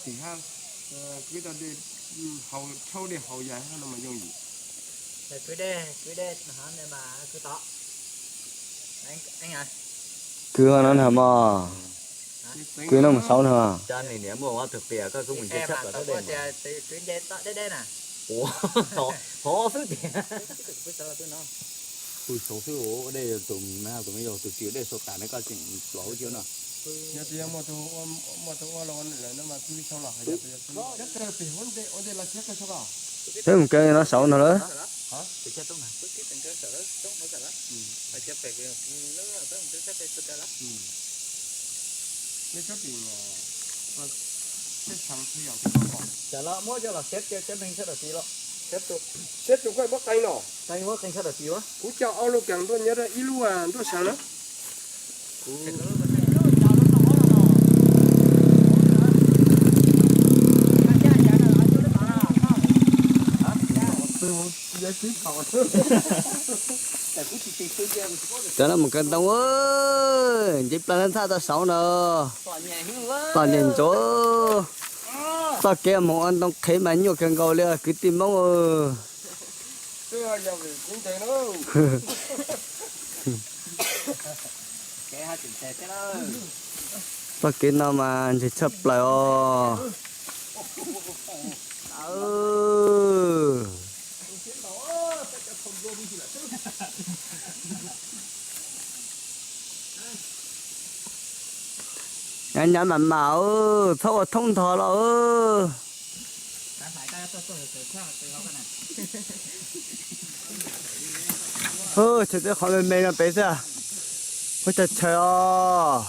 Tim hab, kwv tau dej haus, rhaub dej haus yam hab no mas yooj yim. Kwv dej, kwv dej mas kwv tod. Kwv no na mog, kwv no mus saud no. Pw saud xwb, dej tus na, tus me yog tus tsis dej saud tas ne, koj tseem plov ua cia no. Yog tias muaj tus ua los lawm no mas pw saud los hais tias pem ua ntej los thiab koj saud los. Peb mus kawg no saud no lawm. Peb tsob pim, peb tshee txhua yam. Cas los muab coj los siab, siab neeg sab dam tsi los? Siab tus koj muab qee los. Qee muab qee sab dam tsi ua? Kuv coj ob lub kees nruab nyob ib lub nruab seev na. Cov no mus kawg ntoo, nce plaws ntxhab tau saud no. Txom nyem ntsuav. Txoj kev mus ua ntoo qhev mas nyuaj kawg nkaus li kwv tij Hmoob. Txoj kev no mas ntse tshaj plaws os. Nyav nyav mam mam, txhob ua thoob ntho los. Chaw tej qhov me me no pem xwb. Ua cas chaw os.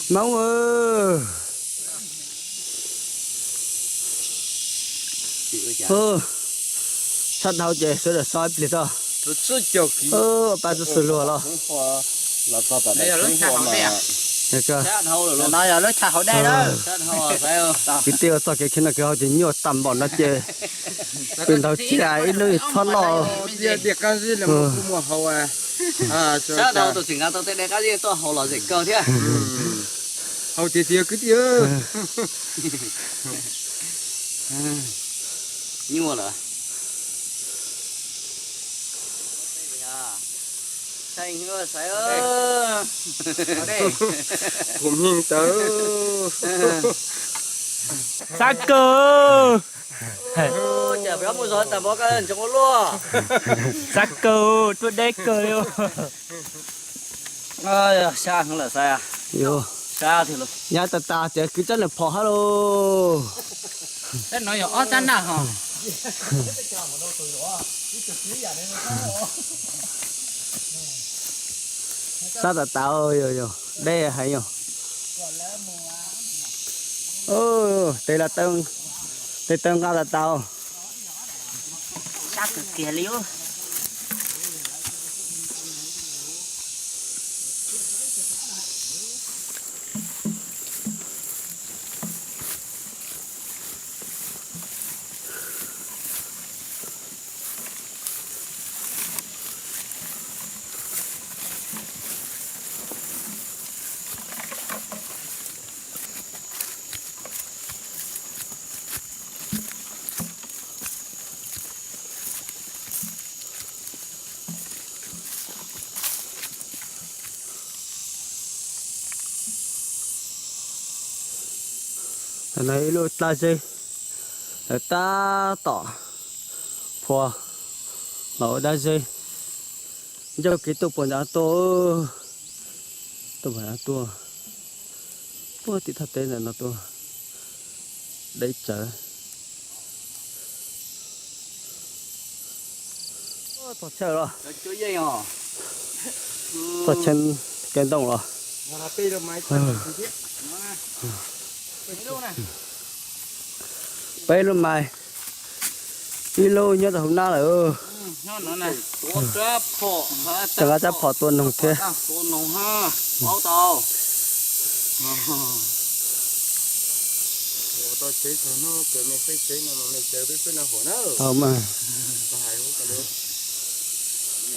Hmoob. Sab dhau ces sawv daws so ib pliag tso. Pab txhua luag los. Kwv tij ua txoj kev khiav no kwv hauv ces nyuaj tag npaum no ces pw ntaus tsiaj ib hnub txhob noj. Sab dhau tus tseem nqa tau tej dej qab zib tuaj haus los zem kawg thiab. Haus tiag tiag kwv tij. Nyuaj lawm. Sab kawg. Sab kawg, tuaj deb kawg li. Yav tas tas ces kwv tsob niag phom hab lauj. Sab tas tas, deb heev yog. Tes los, tes taw nqa tas tas. Sab kawg kiag li. No ib lub dab zeb, lawv tab tom phua los ua dab zeb. Ncauj kev tuaj puas ncav tuaj, tuaj puas ncav tuaj, puag tim thaj teb ntawm no tuaj, deb tsawv. Txog chaw los, txog chaw kev ntoo los. Peb lub mais, ib lub nyob rau hauv nab lawm. Tseem nqa rab phom tua noog thiab.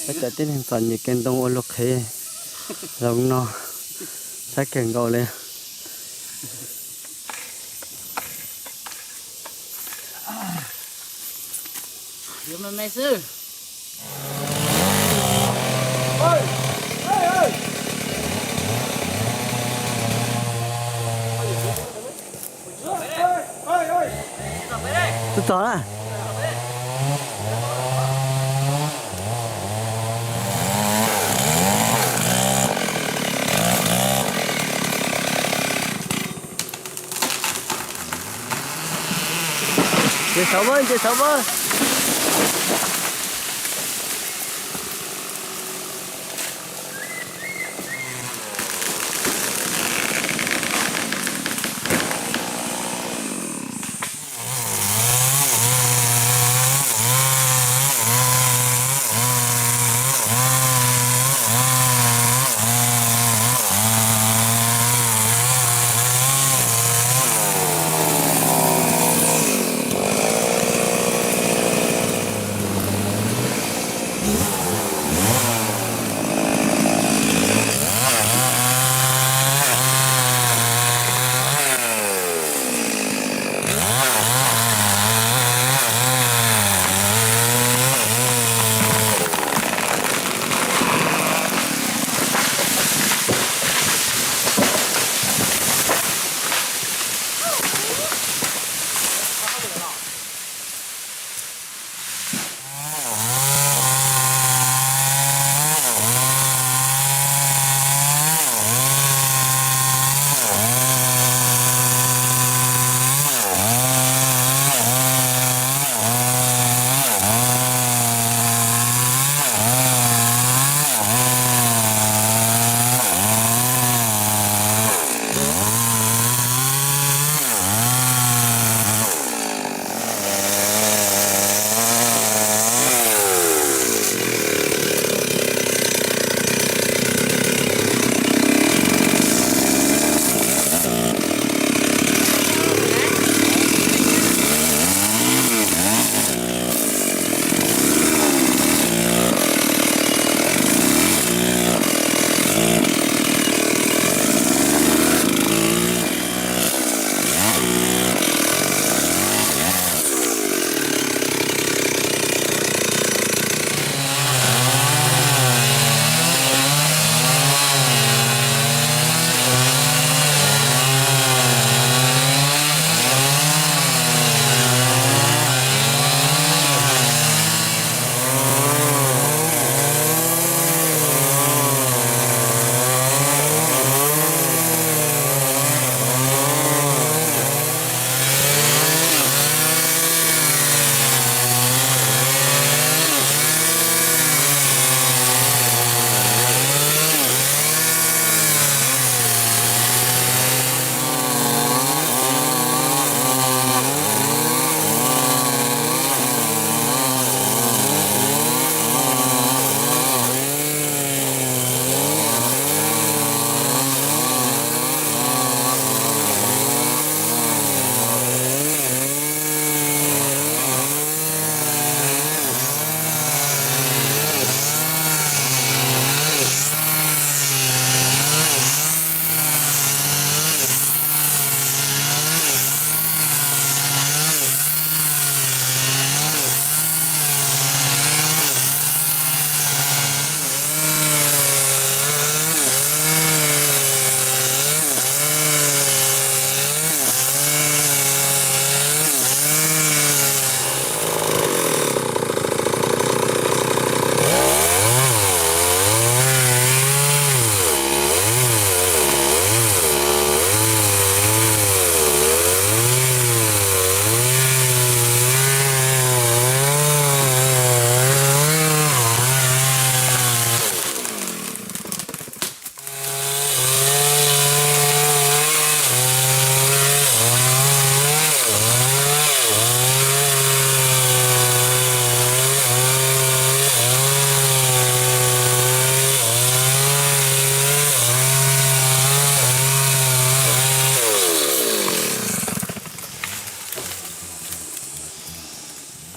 Peb cov tib neeg txom nyem kev ntoo ua luag qhev zoo no, saib kawg nkaus li. Yuav me me xwb. Txog txog na. Ces saum mas, ces saum mas.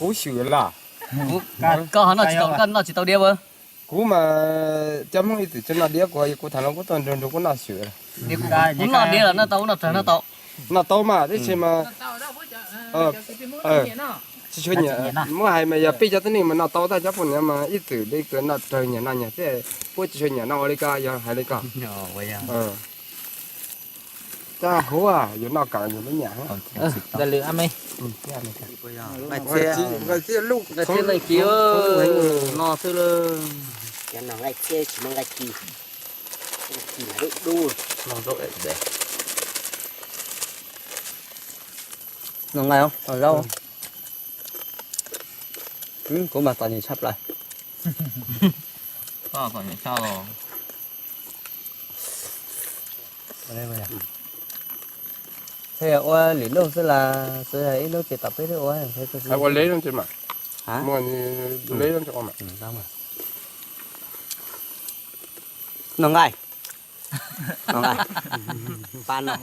Kub xwm los. Koj ho noj tsis tau, koj noj tsis tau diab as. Kuv mas cov Hmoob ib txwm tsis noj diav, kuv kuv tham los kuv tuaj nrug nrug kuv noj xwb. Kuv noj diav los noj tau, noj tawg noj tau. Noj tau mas tab sis mas tsis tshua nyiam, muab hais mas yog peb cov tib neeg mas noj tau, tab cov poj niam mas ib txwm li noj tawg nyiam noj nyiam xwb, puab tsis tshua nyiam noj ua li ko, yog hais li ko. Cov huv yuav noj kom yus me nyuam. Nqaij txhiab, nqaij txhiab leej kis no xwb lawm. Cov no nqaij txhiab tsis muaj nqaij kis, kis mas dub dub. No nqaij, no zaub. Kuv mas txom nyem tshaj plaws. Ua lwm hnub xwb las, xwb ib hnub ces tom peb twb ua. Ua leb no tsis mas, muaj leb no tsis ua mas. No nqaij, no nqaij, pab no.